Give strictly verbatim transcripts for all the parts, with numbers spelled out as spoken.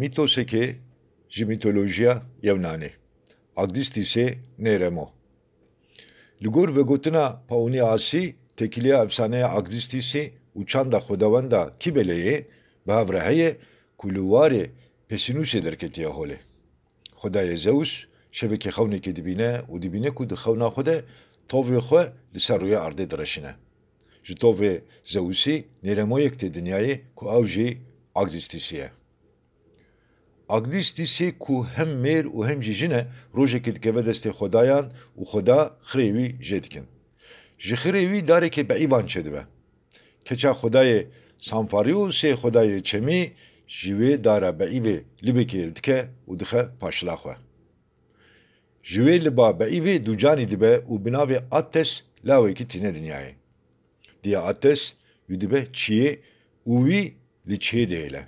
Mîtosekê ji mîtolojiya Yewnanê, Agdîstîsê nêremo. Li gor vegotina Pauniasî, têkiliya efsaneya Agdîstîsî û çanda xwedawenda Kîbeleyê bi hev re heye ku li warê Pesînûsê derketiye holê. Xwedayê Zeus şevekê xewnekê dibîne û dibîne ku di xewna xwe de tovê xwe li ser rûyê erdê direşîne. Ji tovê Zeusî nêremoyek tê dinyayê ku ew jî Agdîstîsî ye. Agdîstîsê ku hem mêr û hem jî jin e, rojekê dikeve destê xwedayan û xweda xirê wî jê dikin. Ji xirê wî darekê beîvan çêdibe. Keça xwedayê Sanfariosê, xwedayê çemî, ji wê dara beîvê libekê dike û dixe paşila xwe. Ji wê liba beîvê ducanî dibe û bi navê Ates lawekî tîne dinyayê. Diya Ates wî dibe çiyê û wî li çiyê dihêle.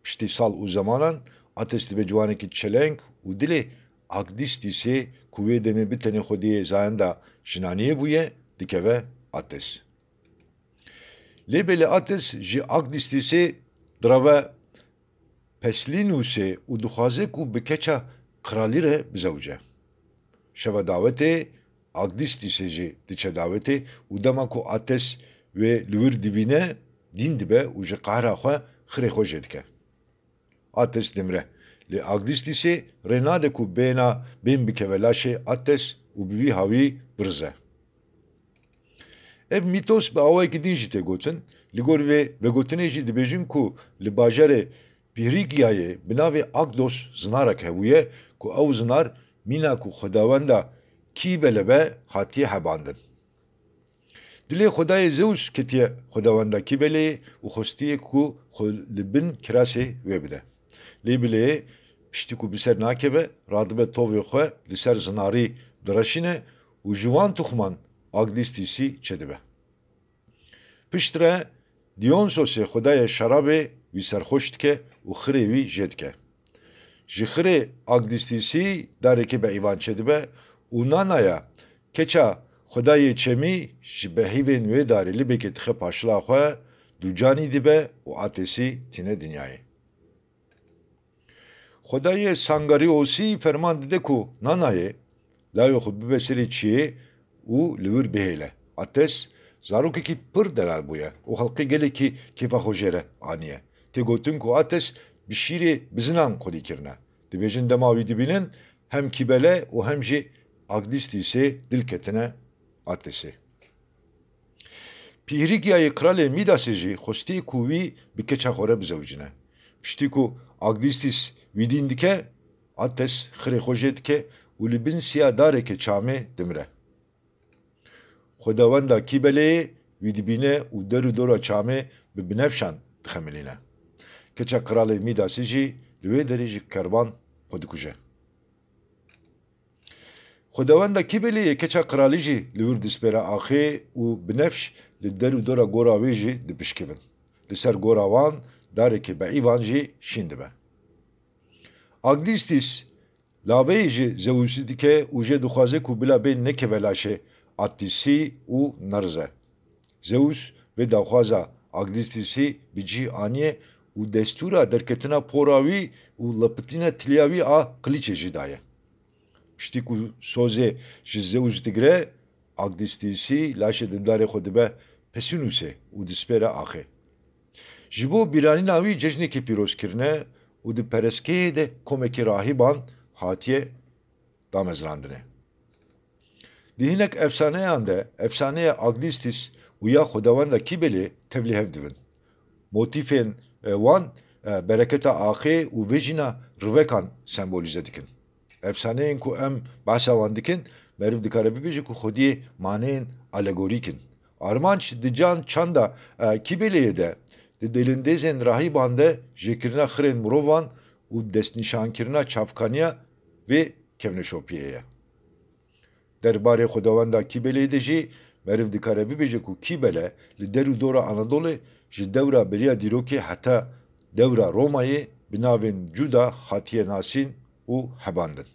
Piştî sal û zemanan Ates dibe ciwanekî çeleng û dilê Agdîstîsê ku wê demê bi tenê xwediyê zayenda jinaniyê bûye, dikeve Ates. Lê belê Ates ji Agdîstîsê direve Peslînûsê û dixwaze ku bi keça qiralî re bizewice. Şeva dawetê Agdîstîsê jî diçe dawetê û dema ku Ates wê li wir dibîne, dîn dibe û ji qehra xwe xirê xwe jê dike. Ates dimre. Lê Agdîstîsê rê nade ku bêna, bên bikeve laşê Ates û bi vî hawî birize. Ev mîtos bi awayekî din jî tê gotin. Li gor vê vegotinê jî dibêjin ku li bajarê Pîhrîgiyayê bi navê Agdos zinarek hebûye ku ew zinar mîna ku xwedawenda Kîbele be hatiye hebandin. Dilê xwedayê Zeus ketiye xwedawenda Kîbeleyê û xwestiye ku xwe li bin kirasê wê bide. Lê bilê piştî ku bi ser nakeve, radibe tovê xwe li ser zinarî direşîne û ji wan tuxman Agdîstîsî çêdibe. Piştre Diyonsosê xwedayê şerabê wî serxweş dike û xirê wî jê dike. Ji xirê Agdîstîsî darekê beîvan çêdibe û Nanaya, keça xwedayê çemî, ji behîvên wê darê libekê dixe paşila xwe, ducanî dibe û Atesî tîne dinyayê. Xwedayê Sangariosî ferman dide ku Nanayê lawê xwe bibe serê çiyê û li wir bihêle. Ates zarokekî pir delal bûye û xelkê gelekî kêfa xwe jê re aniye. Tê gotin ku Ates bi şîrê bizinan xwedî kirine. Dibêjin dema wî dibînin, hem Kîbele û hem jî Agdîstîsê dil ketine Atesê. Pîhrîgiyayê qralê Mîdasê jî xwestiye ku wî bi keça xwe re bizewicine. Piştî ku Agdîstîs wî dîn dike, Ates xirê xwe jê dike û li bin siya dareke çamê dimire. Xwedawenda Kîbeleyê wî dibîne û der û dora çamê bi binefşan dixemilîne. Keça qralê Mîdasê jî li wê derê ji kerban xwe dikuje. Xwedawenda Kîbeleyê keça qralî jî li wir dispêre axê û binefş li der û dora gora wê jî dipişkivin. Li ser gora wan darekê beîvan jî şîn dibe. Agdîstîs laveyê ji Zeusî dike û jê dixwaze ku bila bê nekeve laşê Attisî û nerize. Zeus vê daxwaza Agdîstîsî bi cih aniye û destûra derketina pora wî û lepitîna tiliya wî a qilîçê jî daye. Piştî ku sozê ji Zeus digire, Agdîstîsî laşê dildarê xwe dibe Pesînûsê û dispêre axê. Ji bo bîranîna wî cejnekê pîroz kirine û di perestgehê de komekî rahîban hatiye damezrandine. Di hinek efsaneyan de, efsaneya Agdîstîs û ya xwedawenda Kîbelê tevlî hev dibin. Motîfên, e, wan, e, bereketa axê û vejîna rivekan sembolîze dikin. Efsaneyên ku em behsa wan dikin, meriv dikare bibêje ku xwediyê maneyên alegorîk in. Armanc di can çanda, e, Kîbeleyê de, di delindêzên rahîban de jêkirina xirên mirovan û destnîşankirina çavkaniya vê kevneşopiyê ye. Derbarê xwedawenda Kîbeleyê de jî meriv dikare bibêje ku Kîbele li der û dora Anadolê ji dewra beriya dîrokê heta dewra Romayê bi navên cuda hatiye nasîn û hebandin.